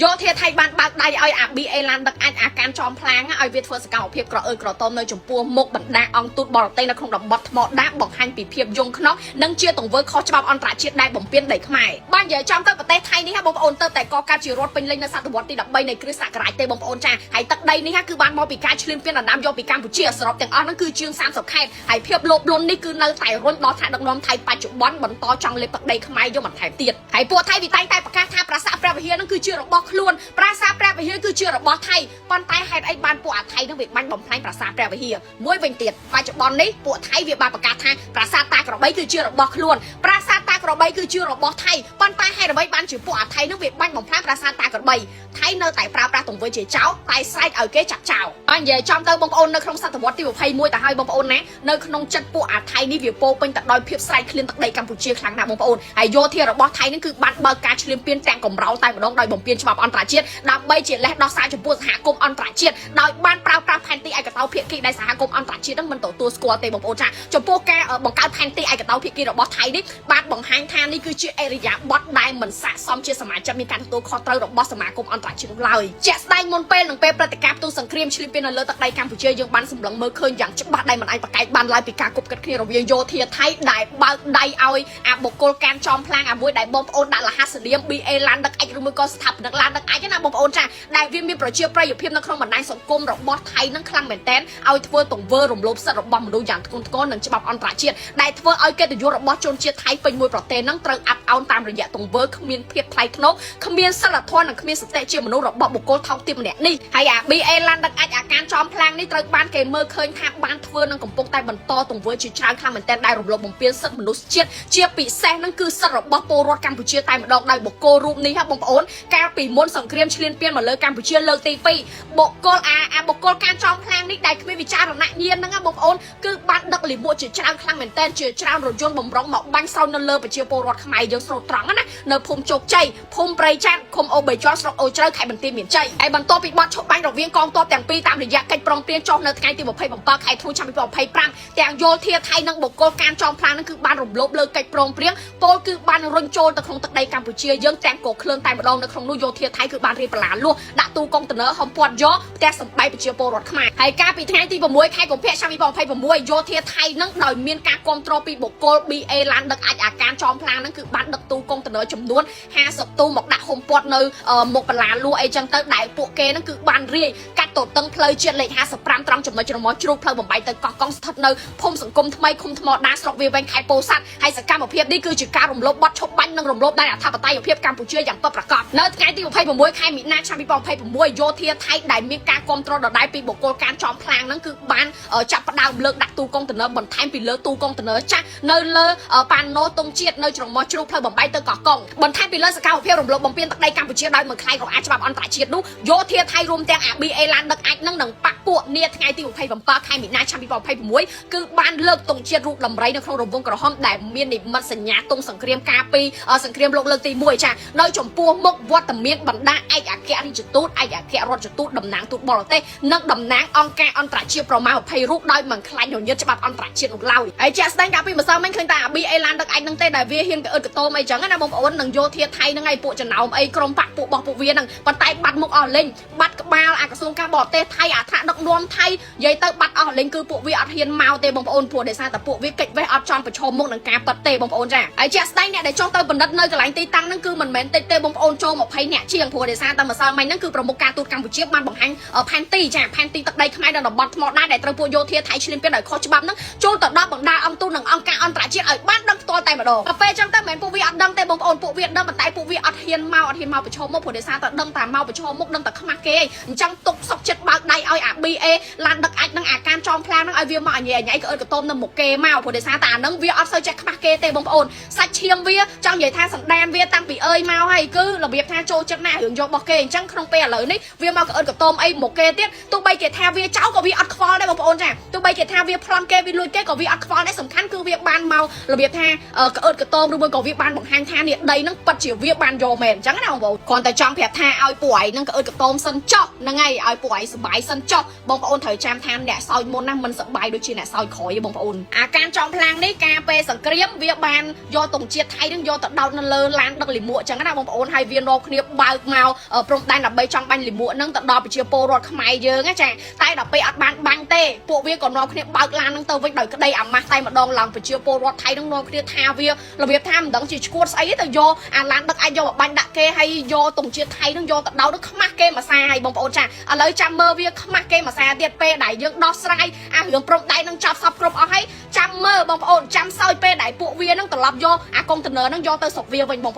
យោធាថៃបានបើកដៃឲ្យអា BA ឡានដឹកអាចអាការចំផ្លាងឲ្យវាធ្វើសកម្មភាពក្រអើក្រតមនៅចំពោះមុខបណ្ដាអង្គទូតបរទេសនៅក្នុងតំបន់ថ្មដាបង្ហាញពីភាពយងខ្នោះនិងជាទង្វើខុសច្បាប់អន្តរជាតិដែលបំពានដីខ្មែរបាននិយាយចំទៅប្រទេសថៃនេះហ่ะបងប្អូនទៅតែកកើតជារដ្ឋពេញលេញនៅសតវត្សទី13នៃគ្រិស្តសករាជទេបងប្អូនចាហើយទឹកដីនេះគឺបានមកពីការឈ្លានពានដណ្ដើមយកពីកម្ពុជាសរុបទាំងអស់ហ្នឹងគឺជាង30ខេត្តហើយភាពលោភលន់នេះគឺនៅតែរុញដល់ថ្នាក់ដឹកនាំថៃបច្ចុប្បន្នបន្តចង់លេបទឹកដីខ្មែរយកបន្ថែមទៀតហើយពួកថៃវាតែងតែប្រកាសថាប្រាសាទព្រះវិហារហ្នឹងគឺជារបស់ខ្លួនប្រាសាទព្រះវិហារគឺជារបស់ថៃប៉ុន្តែហេតុអីបានពួកអាថៃហ្នឹងវាបាញ់បំផ្លាញប្រាសាទព្រះវិហារមួយវិញទៀតបច្ចុប្បន្ននេះពួកថៃវាបានប្រកាសថាប្រាសាទតាក្របីគឺជារបស់ខ្លួនប្រាសាទតាក្របីគឺជារបស់ថៃប៉ុន្តែហេតុអ្វីបានជាពួកអាថៃហ្នឹងវាបាញ់បំផ្លាញប្រាសាទតាក្របីថៃនៅតែប្រើប្រាស់ទង្វើជាចោលតែស្រែកឲ្យគេចាប់ចោលអញនិយាយចំទៅបងប្អូននៅក្នុងសតវត្សទី21ទៅហើយបងប្អូនណានៅក្នុងចិត្តពួកអាថៃនេះវាពោពេញទៅដោយភាពស្រែកឃ្លានទឹកដីកម្ពុជាខ្លាំងណាស់បងប្អូនហើយយោធារបស់ថៃនេះគឺបានបើកការឈ្លានពានទាំងកំរោលតែម្ដងដោយបំពានច្បាប់អន្តរជាតិដើម្បីជាលេសដោះសារចំពោះសហគមន៍អន្តរជាតិដោយបានប្រើប្រាស់ផែនទីឯកតោភាគីដែលសហគមន៍អន្តរជាតិនឹងមិនទទួលស្គាល់ទេបងប្អូនចាចំពោះការបង្កើតផែនទីឯកតោភាគីរបស់ថៃនេះបានបង្ហាញថានេះគឺជាអរិយាប័ត្រដែលមិនស័ក្តិសមជាសមាជិកមានការទទួលខុសត្រូវរបស់សមាគមអន្តរជាតិនោះឡើយជាក់ស្ដែងមុនពេលនឹងពេលព្រឹត្តិការណ៍ផ្ទុះសង្គ្រាមឈ្លានពាននៅលើទឹកដីកម្ពុជាយើងបានសម្លឹងមើលឃើញយ៉ាងច្បាស់ដែលមិនអាចប្រកែកបានឡើយពីការគប់គិតគ្នារវាងយោធាថៃដែលបើកដៃឲ្យអាបុគ្គលការចំផ្លាងអាមួយដែលបងប្អូនដាក់លហសនាម BA ឡានដឹកអាចឬមួយក៏ស្ថាបនិកឡានដឹកអាចណាបងប្អូនចាដែលវាមានប្រជាប្រិយភាពនៅក្នុងបណ្ដាញសង្គមរបស់ថៃនឹងខ្លាំងមែនទែនឲ្យធ្វើទង្វើរំលោភសិទ្ធិរបស់មនុស្សយ៉ាងធ្ងន់ធ្ងរនិងច្បាប់អន្តរជាតិដែលធ្វើឲ្យកិត្តិយសរបស់ជនជាតិថៃពេញមួយប្រទេសនឹងត្រូវអាប់អោនតាមរយៈទង្វើគ្មានភាពថ្លៃថ្នូរគ្មានសិលធម៌និងគ្មានសតិជាមនុស្សរបស់បុគ្គលថោកទាបម្នាក់នេះហើយអា BA ឡានដឹកអាចអាការចំផ្លាងនេះត្រូវបានគេមើលឃើញថាបានធ្វើនឹងកំពុងតែបន្តទង្វើជាច្រើនខ្លាំងមែនទែនដែលរំលោភបំពានសិទ្ធិមនុស្សជាតិជាពិសេសនឹងគឺសិទ្ធិរបស់ពលរដ្ឋកម្ពុជាតែម្ដងដោយបុគ្គលរូបនេះហ่ะបងប្អូនកាលពីមុនសង្គ្រាមឈ្លានពានមកលើកម្ពុជាលើកទី2បុគ្គលអាអាបុគ្គលការចំផ្លាងនេះដែលគ្មានវិចារណញ្ញាណហ្នឹងណាបងប្អូនគឺបានដឹកលិមួកជាច្រើនខ្លាំងមែនទែនជាច្រើនរថយន្តបំរុងមកបាញ់ស្រោចនៅលើប្រជាពលរដ្ឋខ្មែរយើងស្រូតត្រង់ណានៅភូមិជោគជ័យភូមិព្រៃចាន់ឃុំអូបីជាន់ស្រុកអូជ្រៅខេត្តបន្ទាយមានជ័យហើយបន្ទាប់ពីបទឈប់បាញ់រវាងកងទ័ពទាំងពីរតាមរយៈកិច្ចព្រមព្រៀងចុះនៅថ្ងៃទី27ខែធ្នូឆ្នាំ2025ទាំងយោធាថៃនិងបុគ្គលការចំផ្លាងហ្នឹងគឺបានរំលោភលើកិច្ចព្រមព្រៀងពលគឺបានរុញចូលទៅក្នុងទឹកដីកម្ពុជាយើងទាំងកក្លឿនតែម្ដងនៅក្នុងនោះយោធាថៃគឺបានរៀបបន្លាលួសដាក់ទូកុងតឺន័រហុំព័ទ្ធយកផ្ទះសម្បែងប្រជាពលរដ្ឋខ្មែរហើយកាលពីថ្ងៃទី6ខែកុម្ភៈឆ្នាំ2026យោធាថៃនឹងដោយមានការគ្រប់គ្រងពីបុគ្គល BA ឡានដឹកអាចអាការចំផ្លាងហ្នឹងគឺបានដឹកទូកុងតឺន័រចំនួន50ទូមកដាក់ហុំព័ទ្ធនៅមុខបន្លាលួសអីចឹងទៅដែលពួកគេហ្នឹងគឺបានរាយកាត់ទទឹងផ្លូវជាតិលេខ55ត្រង់ចំណុចច្រមុះជ្រូកផ្លូវបំបីទៅកោះកុងស្ថិតនៅភូមិសង្គមថ្មីឃុំថ្មដាស្រុកវាលវែងខេត្តពោធិ៍សាត់ហើយសកម្មភាពនេះគឺជាការរំលោភបទឈប់បាញ់និងរំលោភដែនអធិបតេយ្យភាពកម្ពុជាយ៉ាងពិតប្រាកដនៅថ្ងៃទី26ខែមីនាឆ្នាំ2026យោធាថៃដែលមានការគ្រប់គ្រងដដែលពីបុគ្គលការចំផ្លាងហ្នឹងគឺបានចាប់ផ្ដើមលើកដាក់ទូកុងតឺន័របន្ថែមពីលើទូកុងតឺន័រចាស់នៅលើប៉ាណូទង់ជាតិនៅច្រមុះជ្រូកផ្លូវបំបីទៅកោះកុងបន្ថែមពីលើសកម្មភាពរំលោភបំពានទឹកដីកម្ពុជាដោយមិនខ្លាចរអាច្បាប់អន្តរជាតិនោះយោធាថៃរួមទាំងអា BA ឡានដឹកអាចនឹងនឹងបាក់ពួកនាថ្ងៃទី27ខែមីនាឆ្នាំ2026គឺបានលើកទង់ជាតិរូបដំរីនៅក្នុងរង្វង់ក្រហមដែលមាននិមិត្តសញ្ញាទង់សង្គ្រាមការពីសង្គ្រាមលោកលើកទី1ចានៅចំពោះមុខវត្តមានបណ្ដាឯកអគ្គរដ្ឋទូតឯកអគ្គរដ្ឋទូតតំណាងទូតបរទេសនិងតំណាងអង្គការអន្តរជាតិប្រមាណ20រូបដោយមិនខ្លាចញញឹតច្បាប់អន្តរជាតិនោះឡើយហើយជាក់ស្ដែងកាលពីម្សិលមិញឃើញតែអា BA ឡានដឹកអាចនឹងទេដែលវាហ៊ានកអឹតកតោមអីចឹងណាបងប្អូននឹងយោធាថៃហ្នឹងឯងពួកចំណោមអីក្រុមបាក់ពួករបស់ពួកវាហ្នឹងប៉ុន្តែបាត់មុខអស់លេងបាត់ក្បាលអាក្រសួងការបរទេសថៃអាថ្នាក់ដឹកនាំថៃនិយាយទៅបាត់អស់លេងគឺពួកវាអត់ហ៊ានមកទេបងប្អូនព្រោះដោយសារតែពួកវាកិច្ចវេះអត់ចង់ប្រឈមមុខនឹងការប៉ັດទេបងប្អូនចាហើយជាក់ស្ដែងអ្នកដែលចុះទៅបណ្ឌិតនៅកន្លែងទីតាំងហ្នឹងគឺមិនមែនតិចទេបងប្អូនចូល20អ្នកជាងព្រោះដោយសារតែម្សិលមិញហ្នឹងគឺប្រមុខការទូតកម្ពុជាបានបង្ហាញផែនទីចាផែនទីទឹកដីខ្មែរនៅតំបន់ថ្មដាដែលត្រូវពួកយោធាថៃឈ្លានពានដោយខុសច្បាប់ហ្នឹងចូលទៅដល់បណ្ដាអង្គទូតនិងអង្គការអន្តរជាតិឲ្យបានដឹងផ្ទាល់តែម្ដងដល់ពេលចឹងទៅមិនមែនពួកវាអត់ដឹងទេបងប្អូនពួកវាដឹងប៉ុន្តែពួកវាអត់ហ៊ានមកអត់ហ៊ានមកប្រឈមមុខព្រោះដោយសារតែដឹងតែមកប្រឈមមុខដឹងតែខ្មាស់គេឯងអញ្ចឹងទុកសុកចិត្តបើកដៃឲ្យអា BA ឡានដឹកអាចនឹងអាការចំផ្លាងហ្នឹងឲ្យវាមកអញញ៉ៃក្អើតកតោមនៅមុខគេមកព្រោះដោយសារតែអាហ្នឹងវាអត់សូវចេះខ្មាស់គេទេបងប្អូនសាច់ឈាមវាចង់និយាយថាសណ្ដានវាតាំងពីអើយមកហើយគឺរបៀបថាចូលចិត្តណាស់រឿងយករបស់គេអញ្ចឹងក្នុងពេលឥឡូវនេះវាមកក្អើតកតោមអីមុខគេទៀតទោះបីគេថាវាចោលក៏វាអត់ខ្វល់ដែរបងប្អូនចាទោះបីគេថាវាប្លន់គេវាលួចគេក៏វាអត់ខ្វល់ដែរសំខាន់គឺវាបានមករបៀបថាក្អើតកតោមឬមួយក៏វាបានបង្ហាញថានេះដីហ្នឹងពិតជាវាបានយកមែនអញ្ចឹងណាបងប្អូនគ្រាន់តែចង់ប្រាប់ថាឲ្យពួកឯងហ្នឹងក្អើតកតោមសិនចុះហ្នឹងហើយឲ្យពួក ពួកឯងសប្បាយសិនចុះបងប្អូនត្រូវចាំថាអ្នកសោចមុនណាមិនសប្បាយដូចជាអ្នកសោចក្រោយទេបងប្អូនអាការចងផ្លាំងនេះការពេលសង្គ្រាមវាបានយកទង់ជាតិថៃនឹងយកទៅដោតនៅលើឡានដឹកលិមួកចឹងណាបងប្អូនហើយវានាំគ្នាបើកមកព្រំដែនដើម្បីចង់បាញ់លិមួកនឹងទៅដល់ប្រជាពលរដ្ឋខ្មែរយើងណាចាតែដល់ពេលអត់បានបាញ់ទេពួកវាក៏នាំគ្នាបើកឡាននឹងទៅវិញដោយក្តីអាម៉ាស់តែម្ដងឡើងប្រជាពលរដ្ឋថៃនឹងនាំគ្នាថាវារបៀបថាមិនដឹងជាឈួតស្អីទៅយកអាឡានដឹកអាចយកមកបាញ់ដាក់គេហើយយកទង់ជាតិថៃនឹងយកទៅដោតនឹងខ្មាស់គេមួយសាហើយបងប្អូនចាឥឡូវចាំមើលវាខ្មាស់គេមួយសាទៀតពេលដែលយើងដោះស្រាយអារឿងព្រំដែននឹងចប់សពគ្រប់អស់ហើយចាំមើលបងប្អូនចាំសោយពេលដែលពួកវានឹងត្រឡប់យកអាកុងតឺន័រនឹងយកទៅស្រុកវាវិញបងប្អូន។